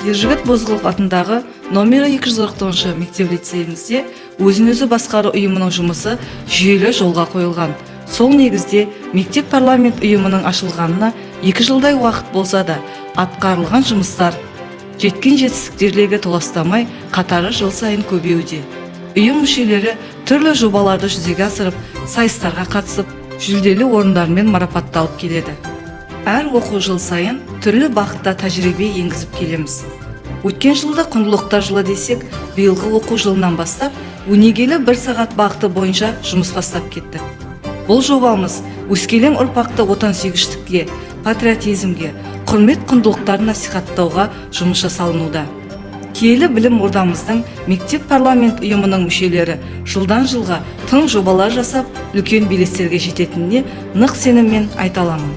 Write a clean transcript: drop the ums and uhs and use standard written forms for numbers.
Ержігіт Бозғылов атындағы номері 249 мектеп лицейімізде өзін өзі басқару ұйымының жұмысы жүйелі жолға қойылған. Сол негізде мектеп парламент ұйымының ашылғанына 2 жылдай уақыт болса да, атқарылған жұмыстар, жеткен жетістіктер легі толастамай, қатары жыл сайын көбеюде. Ұйым мүшелері түрлі жобаларды жүзеге асырып, сайыстарға қатысып, жүлделі орындармен марапатталып келеді. Әр оқу жыл сайын түрлі бағытта тәжірибе енгізіп келеміз. Өткен жылды құндылықтар жылы десек, биылғы оқу жылынан бастап «Өнегелі бір сағат» бағыты бойынша жұмыс бастап кеттік. Бұл жобамыз өскелең ұрпақты отансүйгіштікке, патриотизмге, құрмет құндылықтарын насихаттауға жұмыс жасалынуда. Киелі білім ордамыздың мектеп парламент ұйымының мүшелері жылдан жылға тың жобалар жасап, үлкен белестерге жететініне нық сеніммен айта аламын.